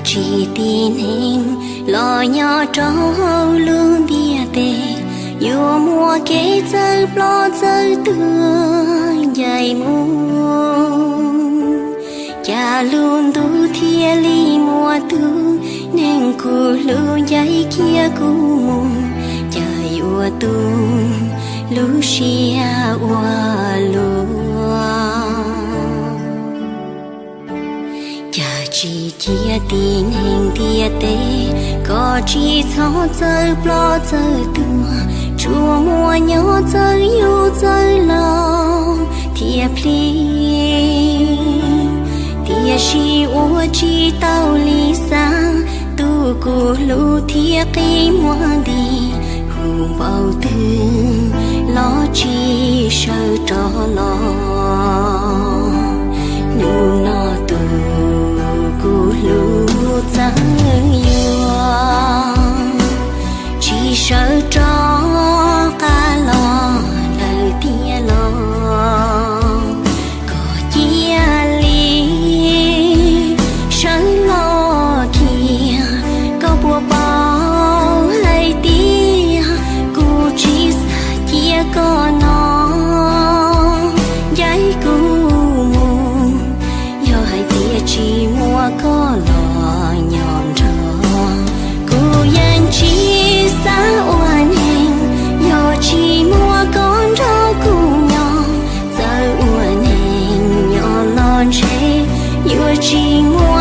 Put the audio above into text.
Tsis tib neeg los nyob rau hauv lub ntiaj teb yuav muaj kev txawj ploj txawj tuag ncaim mus. Cas lub ntuj thiaj li muaj tus neeg kuv hlub ncaim kiag kuv mus? Cas yuav tu lub siab ua luaj? Cas tsis cia tib neeg ntiaj teb kom tsis txhob txawj ploj txawj tuag, tsuas muaj nyob txawj yug txawj laus thiaj plig. Tiam sis ua tsis tau li xav, tus kuv hlub thiaj qi muag nti, hu npaum twg los tsis sawv rov los. Hnub no tus kuv hlub txawm yuav tsis sawv rov qab los lawm tiag los, koj cia li sawv los kiag. Koj puas paub hais tias kuv tsis xav cia koj no ncaim kuv mus? Yog hais tias tsis muaj koj los nyob nrog, kuv yeej tsis xav ua neeg. Yog tsis muaj koj nrog kuv nyob, txawj ua neeg nyob los ntshe yuav tsis muaj